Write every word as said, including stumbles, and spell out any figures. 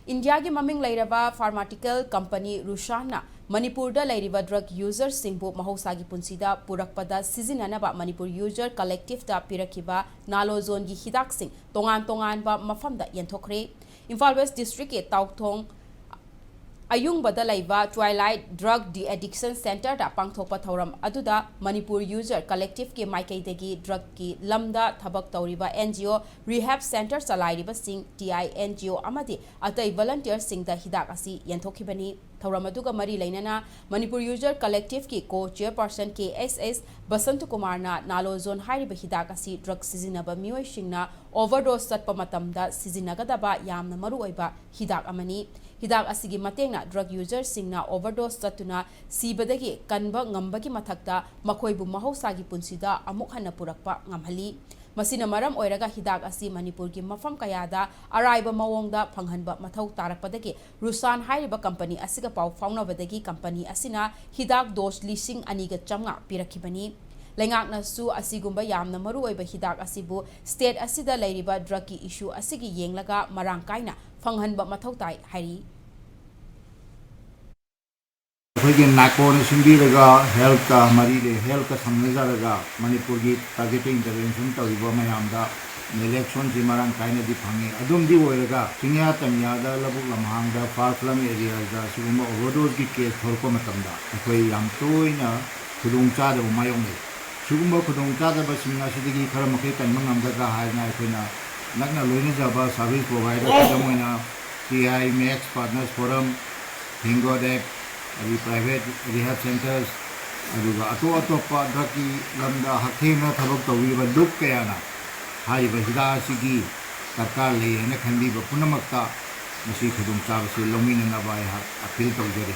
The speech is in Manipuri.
ꯏꯟꯗꯤꯌꯥꯒꯤ ꯃꯃꯤꯡ ꯂꯩꯔꯕ ꯐꯥꯔꯃꯥꯁꯤꯀꯦꯜ ꯀꯝꯄꯅꯤ ꯔꯨꯁꯥꯟꯅ ꯃꯅꯤꯄꯨꯔꯗ ꯂꯩꯔꯤꯕ ꯗ꯭ꯔꯒ ꯌꯨꯖꯔꯁꯤꯡꯕꯨ ꯃꯍꯧꯁꯥꯒꯤ ꯄꯨꯟꯁꯤꯗ ꯄꯨꯔꯛꯄꯗ ꯁꯤꯖꯤꯟꯅꯅꯕ ꯃꯅꯤꯄꯨꯔ ꯌꯨꯖꯔ ꯀꯂꯦꯛꯇꯤꯚꯇ ꯄꯤꯔꯛꯈꯤꯕ ꯅꯥꯂꯣꯖꯣꯟꯒꯤ ꯍꯤꯗꯥꯛꯁꯤꯡ ꯇꯣꯉꯥꯟ ꯇꯣꯉꯥꯟꯕ ꯃꯐꯝꯗ ꯌꯦꯟꯊꯣꯛꯈ꯭ꯔꯦ꯫ ꯏꯝꯐꯥꯜ ꯋꯦꯁ ꯗꯤꯁꯇ꯭ꯔꯤꯛꯀꯤ ꯇꯥꯎꯊꯣꯡ ꯑꯌꯨꯡꯕꯗ ꯂꯩꯕ ꯇ꯭ꯋꯥꯏꯂꯥꯏꯠ ꯗ꯭ꯔꯒ ꯗꯤ ꯑꯦꯗꯤꯛꯁꯟ ꯁꯦꯟꯇꯔꯗ ꯄꯥꯡꯊꯣꯛꯄ ꯊꯧꯔꯝ ꯑꯗꯨꯗ ꯃꯅꯤꯄꯨꯔ ꯌꯨꯖꯔ ꯀꯂꯦꯛꯇꯤꯚꯀꯤ ꯃꯥꯏꯀꯩꯗꯒꯤ ꯗ꯭ꯔꯒꯀꯤ ꯂꯝꯗ ꯊꯕꯛ ꯇꯧꯔꯤꯕ N G O rehab centre ꯆꯂꯥꯏꯔꯤꯕꯁꯤꯡ, T I N G O ꯑꯃꯗꯤ ꯑꯇꯩ ꯚꯣꯂꯟꯇꯤꯌꯔꯁꯤꯡꯗ ꯍꯤꯗꯥꯛ ꯑꯁꯤ ꯌꯦꯟꯊꯣꯛꯈꯤꯕꯅꯤ꯫ ꯊꯧꯔꯝ ꯑꯗꯨꯒ ꯃꯔꯤ ꯂꯩꯅꯅ ꯃꯅꯤꯄꯨꯔ ꯌꯨꯖꯔ ꯀꯂꯦꯛꯇꯤꯚꯀꯤ ꯀꯣ ꯆꯦꯌꯔꯄꯔꯁꯟ ꯀꯦ ꯑꯦꯁ ꯑꯦꯁ ꯕꯁꯟꯇꯀꯨꯃꯥꯔꯅ ꯅꯥꯂꯣꯖꯣꯟ ꯍꯥꯏꯔꯤꯕ ꯍꯤꯗꯥꯛ ꯑꯁꯤ ꯗ꯭ꯔꯒ ꯁꯤꯖꯤꯟꯅꯕ ꯃꯤꯑꯣꯏꯁꯤꯡꯅ ꯑꯣꯚꯔꯗꯣꯁ ꯆꯠꯄ ꯃꯇꯝꯗ ꯁꯤꯖꯤꯟꯅꯒꯗꯕ ꯌꯥꯝꯅ ꯃꯔꯨꯑꯣꯏꯕ ꯍꯤꯗꯥꯛ ꯑꯃꯅꯤ꯫ ꯍꯤꯗꯥꯛ ꯑꯁꯤꯒꯤ ꯃꯇꯦꯡꯅ ꯗ꯭ꯔꯒ ꯌꯨꯖꯔꯁꯤꯡꯅ ꯑꯣꯚꯔꯗꯣꯁ ꯆꯠꯇꯨꯅ ꯁꯤꯕꯗꯒꯤ ꯀꯟꯕ ꯉꯝꯕꯒꯤ ꯃꯊꯛꯇ ꯃꯈꯣꯏꯕꯨ ꯃꯍꯧꯁꯥꯒꯤ ꯄꯨꯟꯁꯤꯗ ꯑꯃꯨꯛ ꯍꯟꯅ ꯄꯨꯔꯛꯄ ꯉꯝꯍꯜꯂꯤ꯫ ꯃꯁꯤꯅ ꯃꯔꯝ ꯑꯣꯏꯔꯒ ꯍꯤꯗꯥꯛ ꯑꯁꯤ ꯃꯅꯤꯄꯨꯔꯒꯤ ꯃꯐꯝ ꯀꯌꯥꯗ ꯑꯔꯥꯏꯕ ꯃꯑꯣꯡꯗ ꯐꯪꯍꯟꯕ ꯃꯊꯧ ꯇꯥꯔꯛꯄꯗꯒꯤ ꯔꯨꯁꯥꯟ ꯍꯥꯏꯔꯤꯕ ꯀꯝꯄꯅꯤ ꯑꯁꯤꯒ ꯄꯥꯎ ꯐꯥꯎꯅꯕꯗꯒꯤ ꯀꯝꯄꯅꯤ ꯑꯁꯤꯅ ꯍꯤꯗꯥꯛ ꯗꯣꯁ ꯂꯤꯁꯤꯡ ꯑꯅꯤꯒ ꯆꯥꯝꯃꯉꯥ ꯄꯤꯔꯛꯈꯤꯕꯅꯤ꯫ ꯂꯩꯉꯥꯛꯅꯁꯨ ꯑꯁꯤꯒꯨꯝꯕ ꯌꯥꯝꯅ ꯃꯔꯨꯑꯣꯏꯕ ꯍꯤꯗꯥꯛ ꯑꯁꯤꯕꯨ ꯁ꯭ꯇꯦꯠ ꯑꯁꯤꯗ ꯂꯩꯔꯤꯕ ꯗ꯭ꯔꯒꯀꯤ ꯏꯁꯨ ꯑꯁꯤꯒꯤ ꯌꯦꯡꯂꯒ ꯃꯔꯥꯡ ꯀꯥꯏꯅ ꯐꯪꯍꯟꯕ ꯃꯊꯧ ꯇꯥꯏ ꯍꯥꯏꯔꯤ꯫ ꯑꯩꯈꯣꯏꯒꯤ ꯅꯥꯀꯣꯅ ꯁꯤꯟꯕꯤꯔꯒ ꯍꯦꯜꯠꯀ ꯃꯔꯤ ꯂꯩ, ꯍꯦꯜꯠꯀ ꯁꯝꯅꯖꯔꯒ ꯃꯅꯤꯄꯨꯔꯒꯤ ꯇꯥꯔꯒꯦꯇꯦꯠ ꯏꯟꯇꯔꯚꯦꯟꯁꯟ ꯇꯧꯔꯤꯕ ꯃꯌꯥꯝꯗ ꯅꯦꯂꯦꯛꯁꯣꯟꯁꯤ ꯃꯔꯥꯡ ꯀꯥꯏꯅꯗꯤ ꯐꯪꯉꯤ꯫ ꯑꯗꯨꯝꯗꯤ ꯑꯣꯏꯔꯒ ꯆꯤꯡꯌꯥ ꯇꯝꯌꯥꯗ, ꯂꯧꯕꯨꯛ ꯂꯝꯍꯥꯡꯗ, ꯐꯥꯔ ꯐ꯭ꯂꯪ ꯑꯦꯔꯤꯌꯥꯗ ꯁꯤꯒꯨꯝꯕ ꯑꯣꯚꯔꯗꯣꯁꯀꯤ ꯀꯦꯁ ꯊꯣꯔꯛꯄ ꯃꯇꯝꯗ ꯑꯩꯈꯣꯏ ꯌꯥꯝ ꯇꯣꯏꯅ ꯈꯨꯗꯣꯡꯆꯥꯗꯕ ꯃꯥꯌꯣꯛꯅꯩ꯫ ꯁꯤꯒꯨꯝꯕ ꯈꯨꯗꯣꯡꯆꯥꯗꯕꯁꯤꯡ ꯑꯁꯤꯗꯒꯤ ꯈꯔ ꯃꯈꯩ ꯀꯟꯕ ꯉꯝꯒꯗ꯭ꯔꯥ ꯍꯥꯏꯗꯅ ꯑꯩꯈꯣꯏꯅ ꯅꯛꯅ ꯂꯣꯏꯅꯖꯕ ꯁꯥꯔꯚꯤꯁ ꯄ꯭ꯔꯣꯚꯥꯏꯗꯔ, ꯈꯨꯗꯝ ꯑꯣꯏꯅ ꯇꯤ ꯑꯥꯏ ꯃꯦꯛꯁ ꯄꯥꯔꯠꯅꯔꯁ ꯐꯣꯔꯝ, ꯍꯤꯡꯒꯣꯗꯦꯛ, ꯑꯗꯒꯤ ꯄ꯭ꯔꯥꯏꯚꯦꯠ ꯔꯤꯍꯦꯕ ꯁꯦꯟꯇꯔꯁ, ꯑꯗꯨꯒ ꯑꯇꯣꯞ ꯑꯇꯣꯞꯄ ꯗ꯭ꯔꯒꯀꯤ ꯂꯝꯗ ꯍꯛꯊꯦꯡꯅ ꯊꯕꯛ ꯇꯧꯕꯤꯔꯤꯕ ꯂꯨꯞ ꯀꯌꯥꯅ ꯍꯥꯏꯔꯤꯕ ꯍꯤꯗꯥꯛ ꯑꯁꯤꯒꯤ ꯗꯔꯀꯥꯔ ꯂꯩ ꯍꯥꯏꯅ ꯈꯟꯕꯤꯕ ꯄꯨꯝꯅꯃꯛꯇ ꯃꯁꯤ ꯈꯨꯗꯣꯡꯆꯥꯕꯁꯤ ꯂꯧꯃꯤꯟꯅꯅꯕ ꯑꯩꯍꯥꯛ ꯑꯄꯤꯜ ꯇꯧꯖꯔꯤ꯫